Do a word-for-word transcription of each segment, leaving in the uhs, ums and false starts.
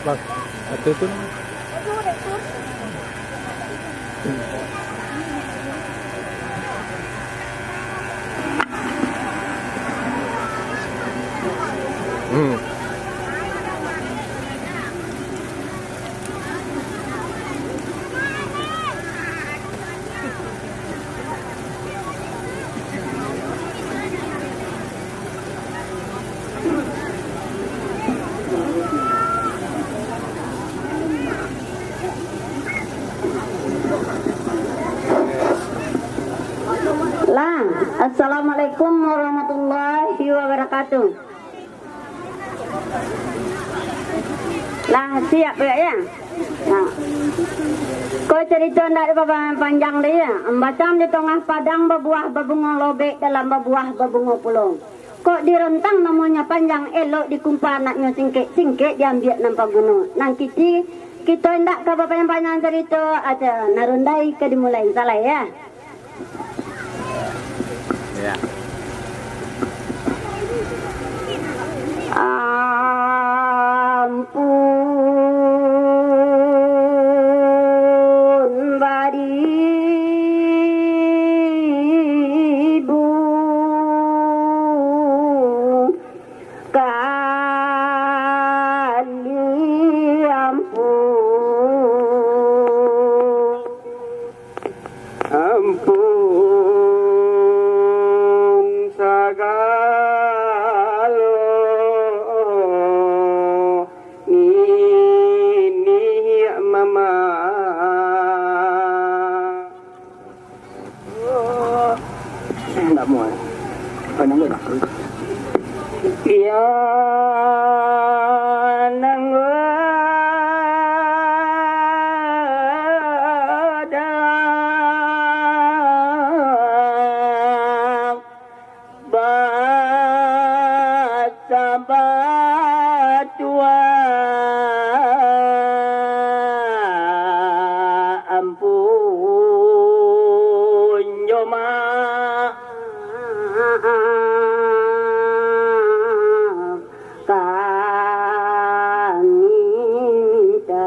Bang, ado tu. Hmm. Lah, assalamualaikum warahmatullahi wabarakatuh. Lah, siap yo, yo? Nah. Ko carito ndak dipapanjang doh, yo. Ambacan di tongah padang babuah babungo lobek, dalam babuah babungo pulo. Kok direntang namonyo panjang, elok dikumpa anaknyo singkek, singkek diambiak nan paguno. Nan kiti, kito indak ka bapanjang-panjang carito, aja narundai ka dimulai, salah yo? Ya. Ampun, baribu kali ampun. Ampun sagalo niniak mamak. Ndak muat. Panjang dah. Pian nangguadan basa batua, ampun jo ma- Kami minta.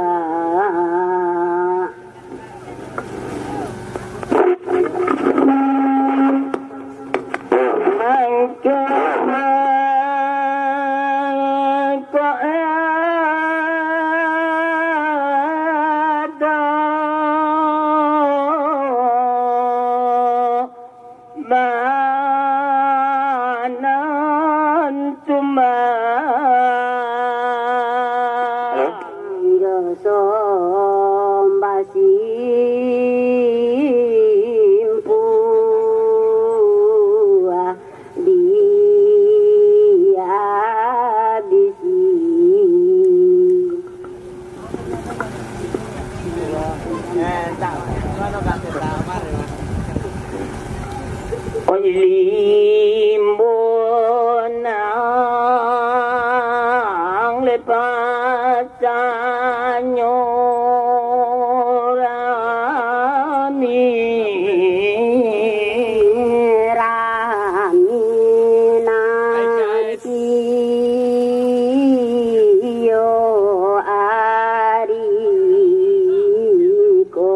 Mangko mangko ado Manan tumbang. Halo? Jo sombah simpuah diabisi. Oi, limbun nang lepas tanyo rami, rami nan Iyo ari ko.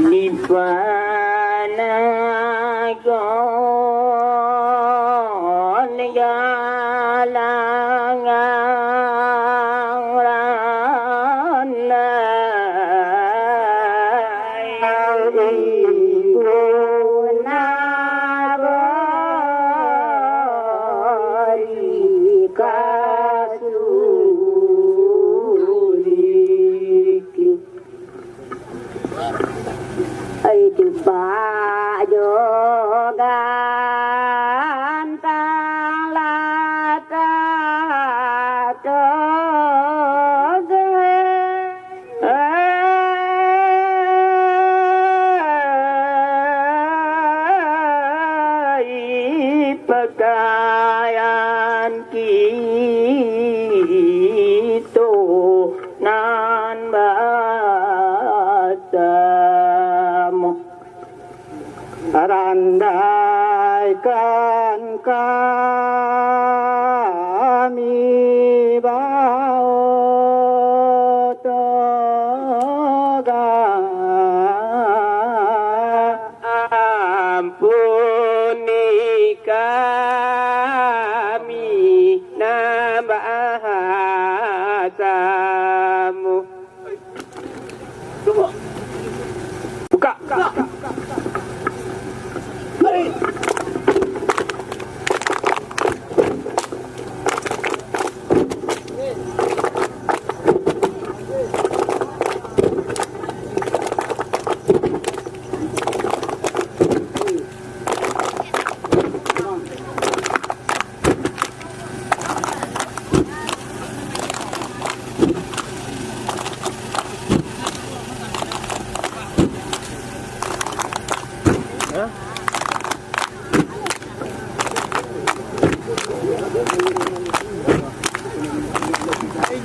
Di panagon galangan ranai. Ibu nagori kasuri. Ai, tipak jo gantang lah tatoge. Randaikan kami baoto ga. Ampuni kami nan basamu. Buka. Hai,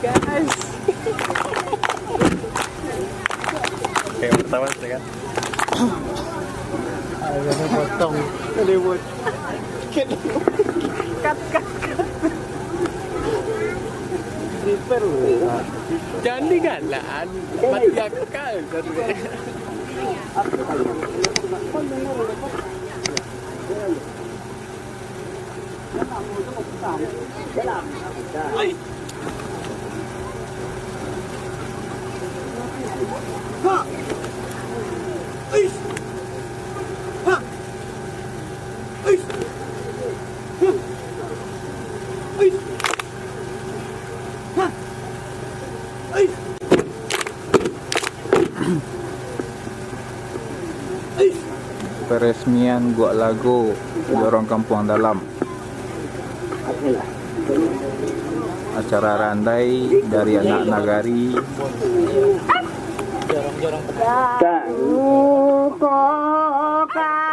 guys. Oke, pertama sudah kan? Ayo, potong. Cut, cut, cut. Prepare dulu. Jangan digalak, mati akal. Peresmian Guak Lago Jorong Kampuang Dalam. Acara randai dari anak nagari. Ruko kayo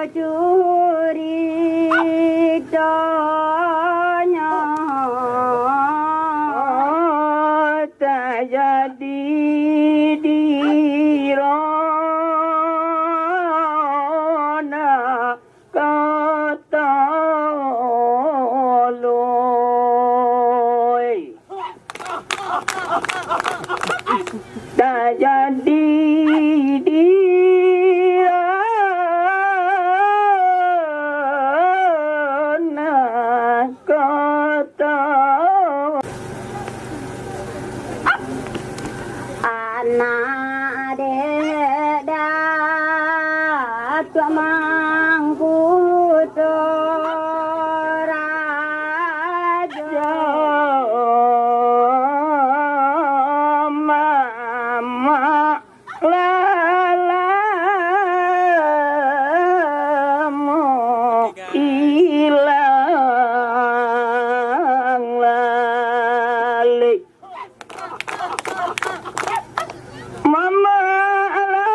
curitonyo tajadi di Rona Kota Loi. Tajadi di Rona Kota. Anak dek Datuak Mangkuto Rajo, mamak lah lamo ilang lalek. Mamak lah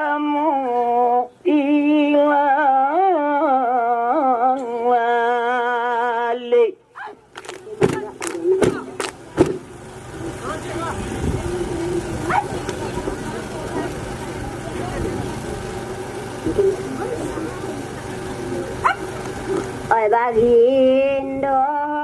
lamo ilang lalek. Oi, Bagindo.